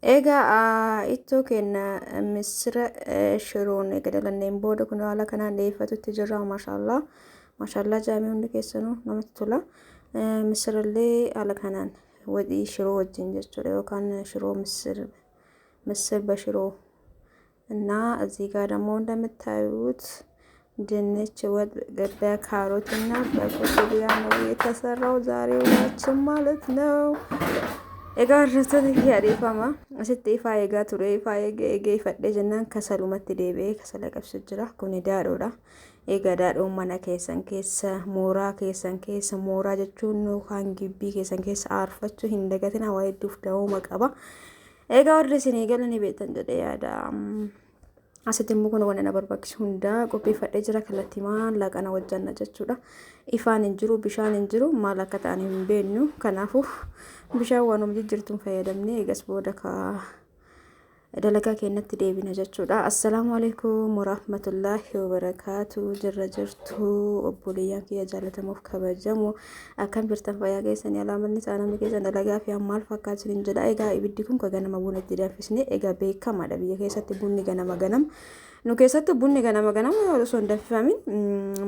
Egaa ittoo keenya misira shiroon eega dalanneen booda kun haala kanaan dhiyeeffatutti jirra. Maashaallah maashaallah jaamii hundi keessanuu namatti tola. Misirallee haala kanaan waxii shiroo wajjin jechuudha yookaan shiroo ምስር ምስር በሽሮ እና እዚህ ጋር ደግሞ እንደምታዩት ድንች ወጥ በካሮት እና በፎሶሊያ ነው የተሰራው ዛሬ ውሏችን ማለት ነው። Egaa hordoftoota kiyya dhiifama. Asitti ifaa eegaa ture. Ifaa eegee eegee ifadhee jennaan kasalumatti deebi'ee kasala qabsu jira. Kuni daadhoodha. Egaa daadhoon mana keessan keessa mooraa keessan keessa mooraa jechuun yookaan gibbii keessan keessa aarfachuu hin dagatina waa hedduuf da'ooma qaba. Egaa warri isinii galu ni beektan jedhee yaada. Asitti immoo kun waan na barbaachisu hundaa qopheeffadhee jira. Kallattiimaan laaqana hojjanna jechuudha. Ifaan hin jiru, bishaan hin jiru, maal akka ta'an hin beeknu. Kanaafuu bishaan waanuma jijjiirtuun fayyadamnee eegas booda ka dalagaa keenyatti deebina jechuudha. Assalaamu alaikum warahmatullaahi wabarakaatu. Jirra jirtu obboleeyyan kiyya jaallatamuuf kabajamu. Akkam jirtan fayyaa keessanii alaamanni isaa namni keessan dalagaa fi maal fakkaatu hin jedha. Egaa ibiddi kun ka ganama buna itti danfisne egaa beekamaadha biyya keessatti bunni ganama ganama. Nu keessatti bunni ganama ganama osoo hin danfifamin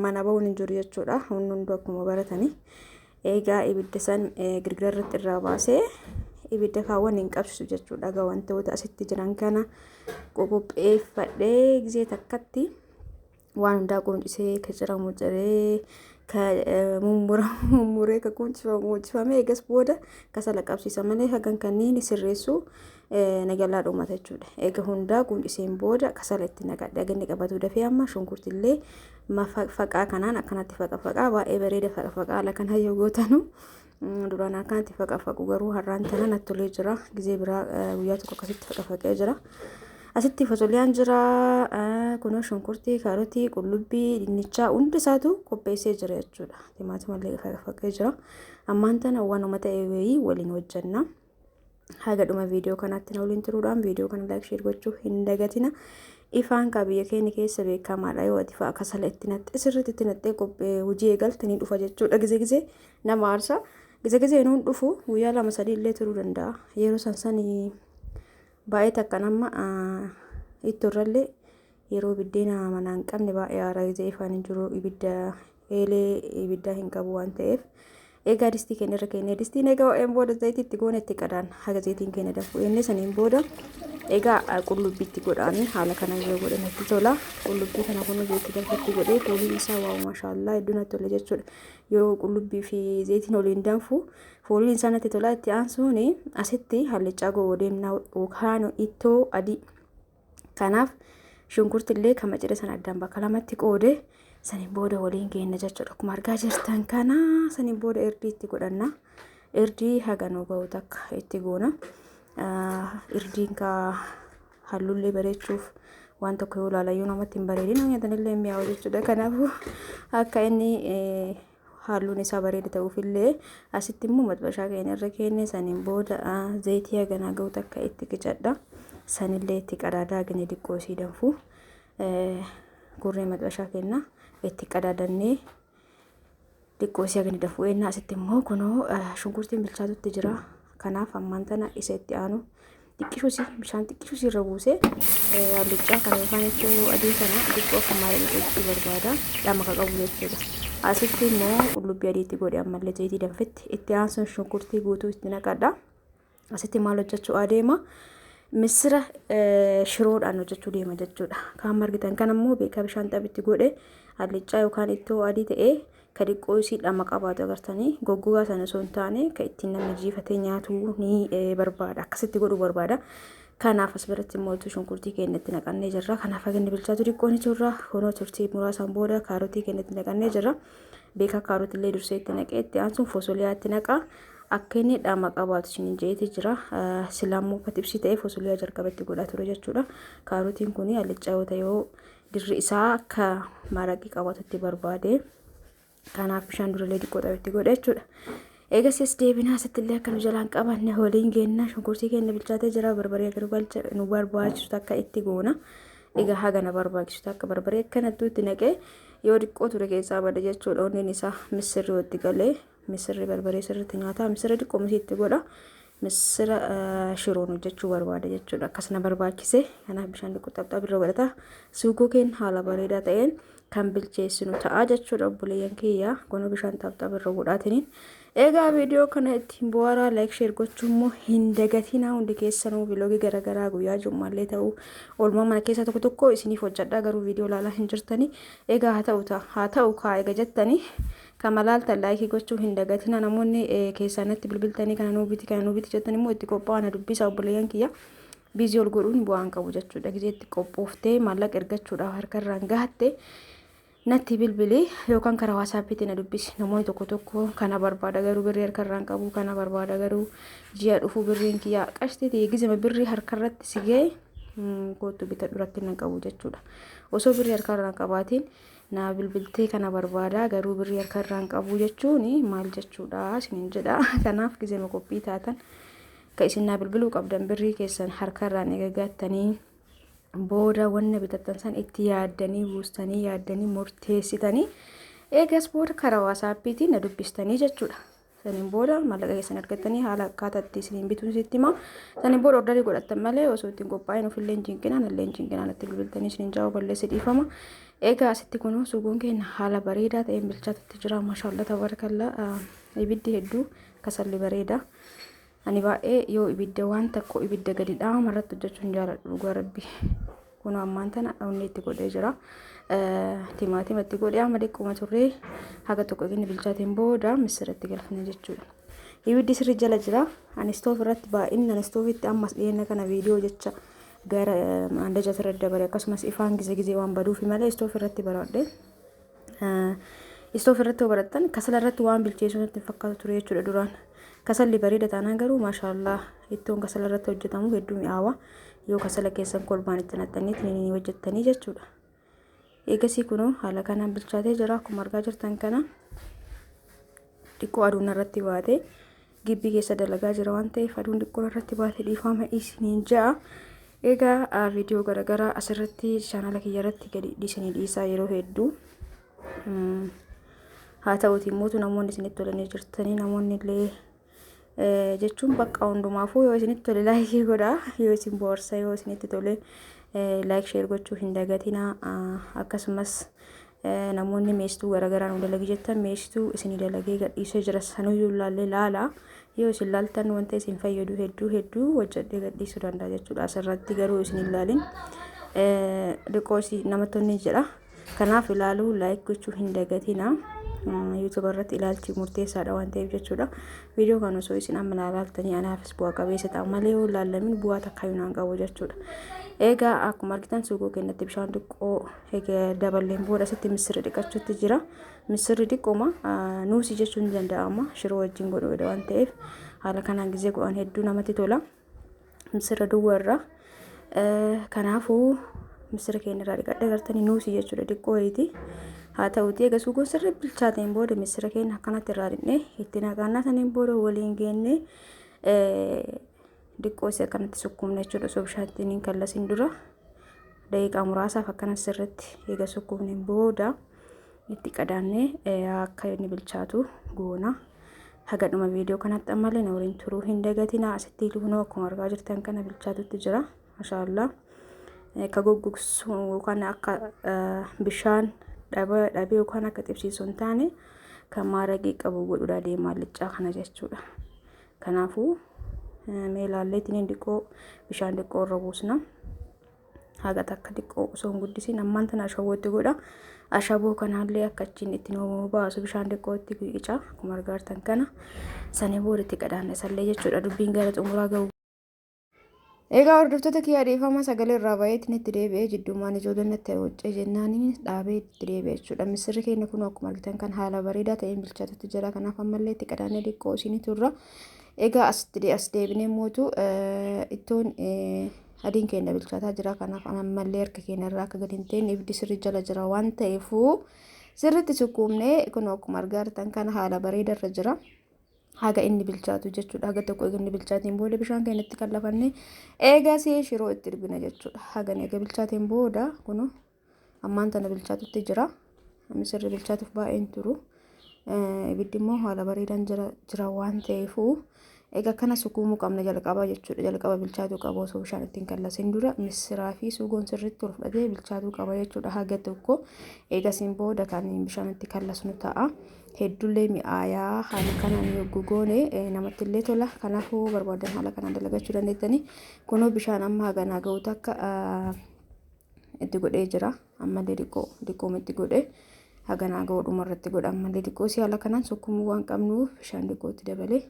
mana bahuun hin jiru jechuudha. Hundi hunduu akkuma baratanii. Egaa ibidda san girgira irratti irraa baasee ibidda kaawwan hin qabsiisu jechuudha. Egaa wantoota asitti jiran kana qoqopheeffadhee gisee takkatti waan hundaa quncisee ka ciramu ciree ka mummuramu mummuree ka quncifamu quncifamee eegas booda kasala qabsiisa malee hagan kanneen sirreessu nagalaa dhumata jechuudha. Eega hundaa qunciseen booda kasala itti naqadhe haga inni qabatu dafee amma shunkurtillee faqaa kanaan akkanatti faqa faqaa baay'ee bareeda faqa faqaa haala kana yoo gootanu duraan akkanatti faqa faqu garuu har'aan tana natti tolee jira. Gizee biraa guyyaa tokko akkasitti faqa faqee jira. Asitti fasoliyaan jira. Kunoo shunkurtii, kaarotii, qullubbii, dinnichaa hundi isaatu qopheessee jira jechuudha. Timaatimallee faqa faqee jira. Ammaan tana waanuma ta'e wayii waliin hojjenna. Haga dhuma viidiyoo kanaatti na waliin turuudhaan viidiyoo kana like share gochuu hin dagatina. Ifaan kaa biyya keenya keessa beekamaadha. Yoo ati fa'a kasala itti naqxee sirriitti itti naqxee qophee hojii eegalte ni dhufa jechuudha. Gizee gizee nama aarsa. Gizee gizee nuun dhufu guyyaa lama sadii illee turuu danda'a. Yeroo san sanii baay'ee takka nama ittoo irrallee yeroo biddeena manaa hin qabne baay'ee aara gizee ifaan hin jiru ibidda eelee ibiddaa hin qabu waan ta'eef. Egaa distii keenya irra keenya distiin egaa ho'een booda zayitii itti goone itti qadaan haga zayitiin keenya danfu inni saniin booda egaa qullubbii itti godhaanii haala kana yoo godhe natti tola. Qullubbii kana kun zayitii danfatti godhee fooliin isaa waaw maashaallaa hedduu natti tola jechuudha. Yoo qullubbii fi zayitiin waliin danfu fooliin isaa natti tola. Itti aansuun asitti hallichaa gowwoo deemna yookaan ittoo adii. Kanaaf shunkurti illee kama cire sana addaan bakka lamatti qoode saniin booda waliin geenna jechuudha. Akkuma argaa jirtan kana saniin booda irdii itti godhanna. Irdii haga nu ga'u takka itti goona. Irdiin ka halluullee bareechuuf waan tokko yoo ilaalayyuu namatti hin bareedin nyaatanillee hin mi'aawu jechuudha. Kanaafuu akka inni halluun isaa bareeda ta'uufillee asitti immoo maxbashaa keenya irra keenya saniin booda zayitii haganaa ga'u takka itti qicadha. Sanillee itti qadaadaa gini xiqqoo isii danfu. Gurree maxbashaa keenya itti qadaadannee xiqqoo isii hagani danfu. Ennaa asitti immoo kunoo shunkurtiin bilchaatutti jira. Kanaaf ammaan tana isa itti aanu xiqqishusi bishaan xiqqishusi irra buusee halluccaa kana yookaan ittoo adii kana xiqqoo akka maal barbaada dhama ka qabu jechuudha. Asitti immoo qullubbii adiitti godhe ammallee zayitii danfetti itti aansuun shunkurtii guutuu itti naqadha. Asitti maal hojjechuu adeema? Misira shiroodhaan hojjechuu deema jechuudha. Kan argitan kan immoo beekaa bishaan xabitti godhe hallichaa yookaan ittoo adii ta'ee ka xiqqoo isii dhama qabaatu agartanii goggogaa sana osoo hin taane ka ittiin namni jiifatee nyaatu ni barbaada. Akkasitti godhuu barbaada. Kanaaf as biratti immoo shunkurtii keenya itti naqannee jirra. Kanaaf haga inni bilchaatu xiqqoo ni turra. Kunoo turtii muraasaan booda kaarotii keenya itti naqannee jirra. Beekaa kaarotii illee dursee itti naqee itti aansuun fosoliyaa itti naqa. Akka inni dhama qabaatu isin jeeti jira. Silaa immoo akka tibsii ta'ee fosoliyaa jalqabatti godhaa ture jechuudha. Kaarotiin kun hallichaa yoo ta'e yoo dirri isaa akka maraqii qabaatutti barbaade. Kanaaf bishaan durallee xiqqoo xabitti godhe jechuudha. Eegas as deebinaa asitti illee akka nu jalaan qabanne waliin geenna. Shunkurtii keenya bilchaatee jira. Barbaree akka nu barbaachisu takka itti goona. Egaa haga na barbaachisu takka barbaree akkanattuu itti naqee yoo xiqqoo ture keessaa bada jechuudha. Onneen isaa misirri itti galee misirri barbaree sirriitti nyaata. Misirri xiqqoo misii itti godha. Misira shiroon hojjechuu barbaada jechuudha. Akkas na barbaachise. Kanaaf bishaan xiqqoo xapxap irra godhata. Suugoo keenya haala bareedaa ta'een kan bilcheessinu ta'a jechuudha obboleeyyan kiyya. Kunoo bishaan xapxap irra godhaatiniin. Egaa viidiyoo kana ittiin bohaaraa, like, share gochuu immoo hin dagatinaa. Hundi keessanuu vlogii garaagaraa guyyaa jummaallee ta'uu oolmaa mana keessaa tokko tokko isiniif hojjedhaa, garuu viidiyoo ilaalaa hin jirtanii. Egaa haa ta'u ta'a haa ta'u kaa eega jettanii kama laaltan like gochuu hin dagatinaa. Namoonni keessanatti bilbiltanii kana nuu biti, kana nuu biti jettan immoo itti qophaa'aa dubbisa obboleeyyan kiyya. Busy ol godhuun bu'aan qabu jechuudha. Gizee itti qophooftee maallaqa ergachuudhaaf harka irraan gahatte natti bilbili yookaan karaa WhatsAppiitiin na dubbisi. Namoonni tokko tokko kana barbaada garuu birrii harka irraan qabu, kana barbaada garuu ji'a dhufu birriin kiyya qashtii. Gizema birrii harka irratti si ga'e kootu bitadhu, rakkina qabu jechuudha. Osoo birrii harka irraan qabaatiin naa bilbiltee kana barbaada garuu birrii harka irraan qabu jechuun maal jechuudha isiniin jedha. Kanaaf gizema qophii taatan ka isin naa bilbiluu qabdan birrii keessan harka irraan eeggattanii booda wanna bitattan san itti yaaddanii, buustanii yaaddanii, murteessitanii, eegas booda karaa WhatsAppiitiin na dubbistanii jechuudha. Saniin booda maallaqa keessan argattanii haala akkaataa itti isiniin bituun sitti hima. Saniin booda orderii godhattan malee osoo ittiin qophaa'in ofillee hin cinqinaan, illee hin cinqinaan itti bilbiltanii isiniin jaa'u balleessi dhiifama. Egaa asitti kunuu suugoon keenya haala bareedaa ta'een bilchaatutti jira. Maashaallah, tabaarakallaa, ibiddi hedduu kasalli bareeda. Ani baay'ee yoo ibidda waan tokko ibidda gadi dhaama irratti hojjechuu hin jaaladhu, dhugaa rabbi. Kun ammaan tana onni itti godhee jira. Timaatima itti godhee amma xiqquma turree haga tokko inni bilchaateen booda misira itti galfina jechuudha. Ibiddi sirri jala jira. Ani stove irratti baay'inaan stoveitti ammas dhiyeenya kana viidiyoo jecha gara andaja irra dabale, akkasumas ifaan gize gizee waan baduufi malee stove irratti baradhe. Stove irratti yoo barattan kasala irratti waan bilcheessuu natti hin fakkaatu ture jechuudha duraan. Kasalli bareeda taanaan garuu maashaallaa ittoon kasala irratti hojjetamu hedduu mi'aawa. Yoo kasala keessan kolbaan itti naqxanii ni hojjettanii jechuudha. Eegasii kunoo haala kanaan bilchaatee jira, akkuma argaa jirtan kana. Xiqqoo aduun irratti baate, gibbii keessa dalagaa jira waan ta'eef aduun xiqqoo irratti baate, dhiifama isiniin ja'a. Egaa viidiyoo garaagaraa asirratti chaanala kiyya irratti gadi dhiisanii dhiisaa yeroo hedduu. Haa ta'uuti immoo namoonni isinitti tolanii jirtanii, namoonni illee jechuun bakka hundumaafuu yoo isinitti tole like godhaa, yoo isin bohaarsa, yoo isinitti tole like, share gochuu hin dagatinaa. Akkasumas namoonni meestuu garaagaraa nu dalagi jettan, meestuu isinii dalagee gadhiisee jira, sanuyyuu laallee laala. Yoo isin laaltan wanta isin fayyadu hedduu hedduu hojjedhee gadhiisuu danda'a jechuudha. Asirratti garuu isin hin laalin dhiqoo namatti jedha. Kanaaf ilaaluu, like gochuu hin dagatinaa. YouTube irratti ilaalchi murteessaadha waan ta'eef jechuudha. Viidiyoo kana osoo isin amma ilaaltanii anaafis bu'aa qabeessa ta'a malee yoo ilaalamin bu'aa takka hin qabu jechuudha. Egaa akkuma argitan suuqoo keenyatti bishaan xiqqoo egaa daballeen booda asitti misirri dhiqachuutti jira. Misirri xiqqooma nuusii jechuun ni danda'ama, shiroo wajjin godhuudha waan ta'eef haala kanaan gizee godhan hedduu namatti tola. Misirra duwwaa. Kanaafuu misira keenya irraa dhiqadhee gartanii nuusii jechuudha, xiqqoo wayiiti. Haa ta'uuti egaa suuqoon sirrii bilchaateen booda misira keenya akkanatti irraa dhiqnee itti naqannaa. Saniin booda waliin geennee xiqqoo isii akkanatti sukkuumna jechuudha. Osoo bishaan ittiin hin kallasin dura daqiiqaa muraasaaf akkana sirriitti eega sukkuumneen booda itti qadaannee akka inni bilchaatu goona. Haga dhuma viidiyoo kanatti ammallee na waliin turuu hin dagatinaa. Asitti kunoo akkuma argaa jirtan kana bilchaatutti jira. Maashaallah. Akka goggogsu yookaan akka bishaan dhabee yookaan akka xibsiisu hin taane kan maaragii qabu godhuudha deemaa liccaa kana jechuudha. Kanaafuu mee ilaalleetiin xiqqoo bishaan xiqqoo irra buusna. Haga takka xiqqoo osoo hin guddisiin ammaan tana ashabootti godha. Ashaboo kanaallee akka achiin itti nu baasu bishaan xiqqoo itti qica, akkuma argaa jirtan kana. Sanii booda itti qadaanna isallee jechuudha, dubbiin gara xumuraa gahu. Egaa hordoftoota kiyyaa, dhiifama, sagalee irraa baay'eetiin itti deebi'ee jidduumaan ijoolleen natti waccee jennaan dhaabee itti deebi'e jechuudha. Misirri keenya kun akkuma argitan kan haala bareedaa ta'een bilchaatutti jira. Kanaaf ammallee itti qadaannee xiqqoo isinii turra. Egaa asitti as deebinee mootu ittoon adiin keenya bilchaataa jira. Kanaaf ammallee harka keenya irraa akka gadi hin ta'in ibiddi sirri jala jira waan ta'eefuu sirriitti sukkuumnee kun akkuma argaa jirtan kana haala bareedarra jira. Haga inni bilchaatu jechuudha. Haga tokko eega inni bilchaateen booda bishaan keenyatti kan lafanne eegasii shiroo itti dibina jechuudha. Haga eega bilchaateen booda kun ammaan tana bilchaatutti jira. Misirri bilchaatuuf baay'een turu. Ibiddi immoo haala bareedaan jira waan ta'eefuu Egaa kana sukuumuu qabna jalqaba jechuudha. Jalqaba bilchaatuu qaba osoo bishaan ittiin kallasin dura missiraa fi suugoon sirriitti ol fudhatee bilchaatuu qaba jechuudha haga tokko. Eegasiin booda kan bishaan itti kallasnu ta'a. Hedduullee mi'aayaa haala kanaan yogguu goone namatti illee tola. Kanaafuu barbaadan haala kanaan dalagachuu dandeettanii. Kunoo bishaan amma haganaa ga'u takka itti godhee jira. Ammallee xiqqoo xiqqooma itti godhee haganaa ga'u dhumarratti godha. Ammallee xiqqoo si haala kanaan sukkumuu waan qabnuuf bishaan xiqqoo itti dabalee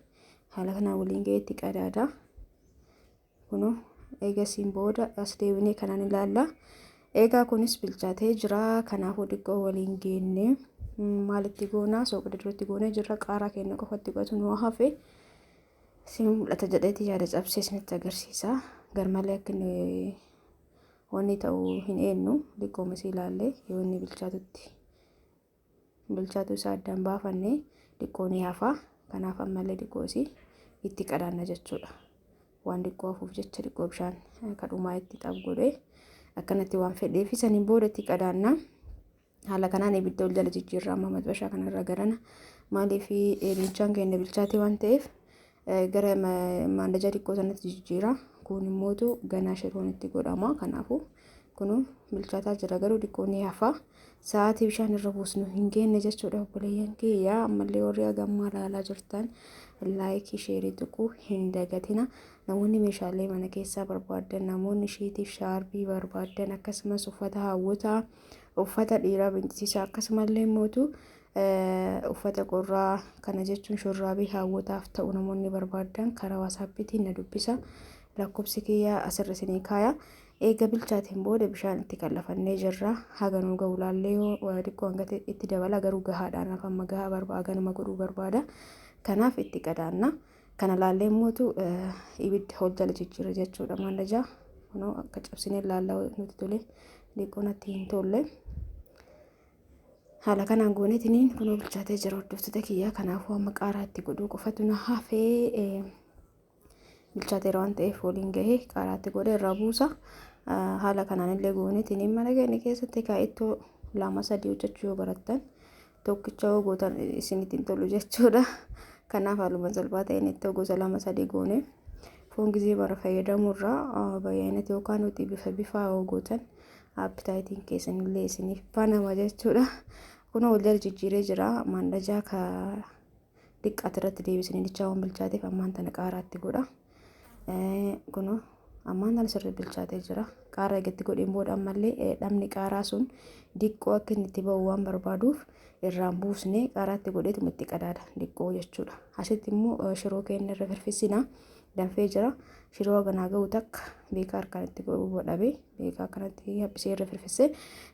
haala kanaan waliin ga'ee itti qadaada. Kunoo eegasiin booda as deebinee kanaan ilaalla. Egaa kunis bilchaatee jira. Kanaafuu xiqqoo waliin geenne maalitti goonaa soogidda duratti goonee jirra. Qaaraa keenya qofatti godhatu nu hafe. Isin mul'ata jedheeti yaada cabsee isinitti agarsiisa. Garmalee akka inni wanni ta'u hin eenyu xiqqooma isii ilaallee yoo inni bilchaatutti bilchaatu isaa addaan baafanne xiqqoo ni hafa. Kanaaf ammallee xiqqoo isii itti qadaanna jechuudha. Waan xiqqoo hafuuf jecha xiqqoo bishaan kadhumaa itti xab godhee akkanatti waan fedheef saniin booda itti qadaanna. Haala kanaan ibidda ol jala jijjiirra amma maxbashaa kanarra garana. Maaliif bilchaan keenya bilchaate waan ta'eef gara maandajaa xiqqoo sanatti jijjiira. Kun immootu ganaa shiroon itti godhama. Kanaafuu kun bilchaataa jira garuu xiqqoo ni hafa. Sa'aatii bishaan irra buusnu hin geenne jechuudha obboleeyyan kiyya. Ammallee warri hagammaa ilaalaa jirtan like share tuquu hin dagatina. Namoonni meeshaalee mana keessaa barbaadan, namoonni sheetiif shaarbii barbaadan, akkasumas uffata hawwataa, uffata dhiiraa bincisiisaa, akkasumallee mootu uffata qorraa kana jechuun shurraabii hawwataaf ta'u namoonni barbaadan karaa WhatsAppiitiin na dubbisa. Lakkoofsi kiyya asirra isinii kaaya. Eega bilchaateen booda bishaan itti kallafannee jirra. Haga nuu ga'u laallee yoo xiqqoo hanga itti dabala garuu gahaadhaan amma gahaa barbaada ganuma godhuu barbaada. Kanaaf itti qadaanna. Kana laallee mootu ibidda ol jala jijjiirra jechuudha maandajaa. Kunoo akka cabsinee laallaa nuti tole xiqqoo natti hin tolle. Haala kanaan gooneetiniin kunoo bilchaatee jira hordoftoota kiyyaa. Kanaafuu amma qaaraa itti godhuu qofatu na hafee bilchaateera waan ta'eef waliin gahee qaaraatti godhee irraa buusa. Haala kanaan illee gooneetiniin mana keenya keessatti ittoo 2 3 hojjechuu yoo barattan tokkicha yoo gootan isinitti hin tolu jechuudha. Kanaaf haaluma salphaa ta'een ittoo gosa 2 3 goone foon gizee bara fayyadamurraa baay'inatti yookaan nuti bifa bifaa yoo gootan appetiteiin keessanillee isiniif banama jechuudha. Kunoo wal jala jijjiiree jira. Maandajaa ka xiqqaati irratti deebisanii dichaa waan bilchaateef ammaan tana qaaraatti godha. Kunoo ammaan tana sirrii bilchaatee jira. Qaaraa eegatti godheen booda ammallee dhamni qaaraa sun diqqoo akka inni itti ba'u waan barbaaduuf irraan buusnee qaaraatti godheetuma itti qadaada diqqoo jechuudha. Asitti immoo shiroo keenya irra firfisina danfee jira. Shiroo haganaa ga'u takka beekaa harkaan itti godhuu dhabe beekaa akkanatti haphisee irra firfisee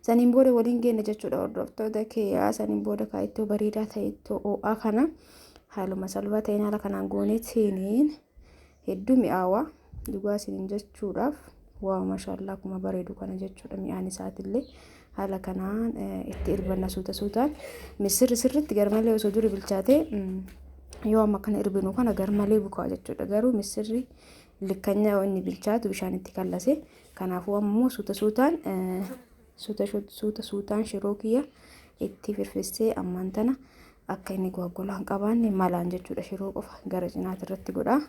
saniin booda waliin geenne jechuudha hordoftoota kiyyaa. Saniin booda ittoo bareedaa ta'e ittoo ho'aa kana haaluma salphaa ta'een haala kanaan gooneetiin hedduu mi'aawaa dhugaa isiniin jechuudhaaf waa maashaallaa akkuma bareedu kana jechuudha. Mi'aan isaatillee haala kanaan itti irbanna suuta suutaan missirri sirriitti garmalee osoo duri bilchaatee yoo amma kana irbinu kana garmalee bukaa jechuudha. Garuu missirri likkanyaa inni bilchaatu bishaan itti kallase. Kanaafuu ammoo suuta suutaan suuta suutaan shiroo kiyya itti firfissee ammaan tana akka inni gwaggolaa hin qabaanne malaan jechuudha. Shiroo qofa gara cinaati irratti godha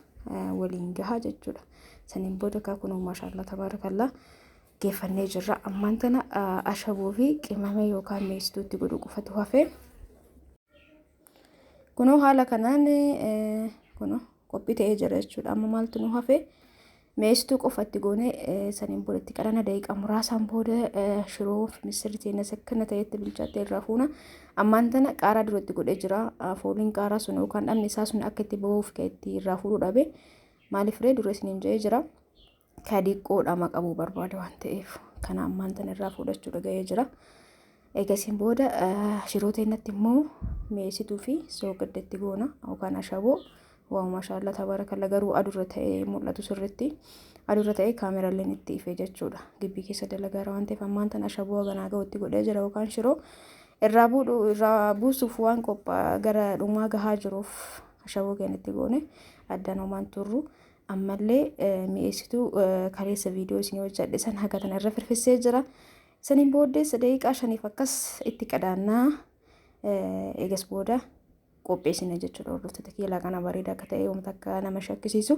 waliin gaha jechuudha. Saniin booda kunoo maashaallaa tabaarakallaa geeffannee jirra. Ammaan tana ashaboo fi qimamee yookaan meessituutti godhu qofatu hafe. Kunoo haala kanaan kunoo qophii ta'ee jira jechuudha. Amma maaltu nu hafe? Meessituu qofatti goone saniin booda itti qarana daqiiqaa muraasaan booda shiroo fi missirri teenya sakkana ta'etti bilchaattee irraa fuuna. Ammaan tana qaaraa duratti godhee jira. Fooliin qaaraa sun yookaan dhamni isaa sun akka itti bahuuf kan itti irraa fuudhuu dhabe. Maaliif ree dura isiniin jedhee jira. Ka diqqoo dhama qabuu barbaada waan ta'eef kana ammaan tana irraa fuudhachuudha ga'ee jira. Eegasiin booda shiroo teenyatti immoo meessituu fi sooqiddatti goona yookaan ashaboo. Waaw maashaallaa tabaarakalla garuu adurra ta'ee mul'atu sirriitti. Adurra ta'ee kaameraalleen itti ifee jechuudha. Gibbii keessa dalagaara waan ta'eef ammaan tana ashaboo haganaa ga'utti godhee jira yookaan shiroo irraa buudhu irraa buusuuf waan qophaa gara dhumaa gahaa jiruuf ashaboo keenyatti goone addaan homaan turru. Ammallee mi'eessituu kaleessa viidiyoo isin hojjedhe san haga tana irra firfissee jira. Saniin booddee daqiiqaa 5 akkas itti qadaannaa. Eegas booda Qopheessina jechuudha. Hordoftoota kiyya, laaqana bareedaa akka ta'e uummata akka nama shakkisiisu.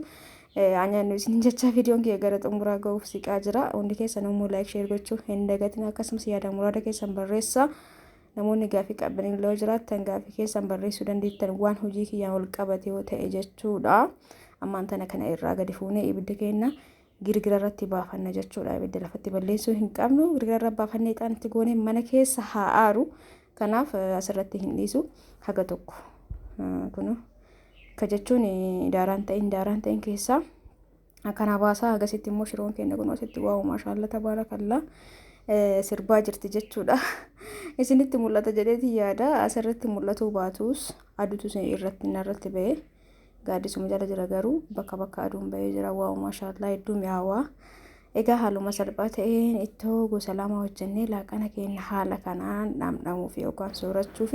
Nyaannu isin jecha viidiyoon kiyya gara xumuraa ga'uuf siqaa jira. Hundi keessan immoo like, share gochuu hin dagatin. Akkasumas yaada muraada keessan barreessaa. Namoonni gaafii qabdan illee yoo jiraattan gaafii keessan barreessuu dandeettan, waan hojii kiyyaan wal qabate yoo ta'e jechuudha. Ammaan tana kana irraa gadi fuunee ibidda keenya girgira irratti baafanna jechuudha. Ibidda lafatti balleessuu hin qabnu. Girgira irra baafannee ixaanitti goonee mana keessa haa aaru. Kanaaf asirratti hin dhiisu haga tokko. Kun ka jechuun daaraan ta'in keessaa akkana baasaa. Agasitti immoo shiroon keenya kun asitti, wow, maashaalla, tabaarakallaa, sirbaa jirti jechuudha. Isinitti mul'ata jedheeti yaada. Asirratti mul'atuu baatus aduutu irratti narratti ba'ee gaaddisuma jala jira, garuu bakka bakka aduun ba'ee jira. Wow, maashaallaa, hedduu mi'aawaa. Egaa haaluma salphaa ta'een ittoo gosa lama hojjennee laaqana keenya haala kanaan dhamdhamuuf yookaan soorachuuf.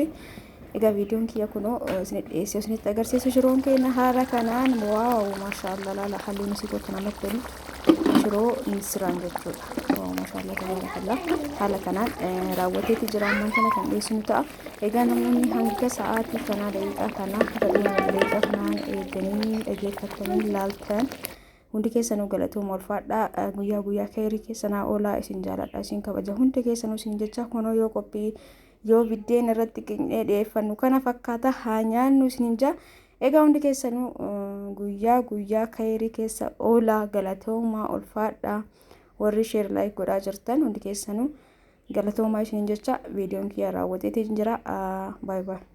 Egaa viidiyoon kiyya kunoo isinit dhiyeessee isinitti agarsiisu. Shiroon keenya haala kanaan, wow, maashaallaa, laala, halluun isii tokko namatti tolu, shiroo misiraan jechuudha. Wow, maashaallaa, tabaarakallaa, haala kanaan raawwateeti jira. Ammaan kana kan dhiyeessinu ta'a. Egaa namoonni hanga sa'aatii kanaa, daqiiqaa kanaa, hanga dhuma daqiiqaa kanaan eeganii dhaggeeffatanii laaltan hundi keessanuu galatooma, ulfaadhaa. Guyyaa guyyaa keerii keessanaa oolaa. Isin jaaladha, isin kabaja hundi keessanuu isin jecha. Kunoo yoo qophii yoo biddeen irratti qinxee dhiyeeffannu kana fakkaata, haa nyaannu isin jaa. Egaa hundi keessanuu guyyaa guyyaa keerii keessa oolaa, galatoomaa, ulfaadhaa. Warri share, like godhaa jirtan hundi keessanuu galatoomaa isin jecha. Viidiyoon kiyya raawwateetii jira. Baay'ee baay'ee.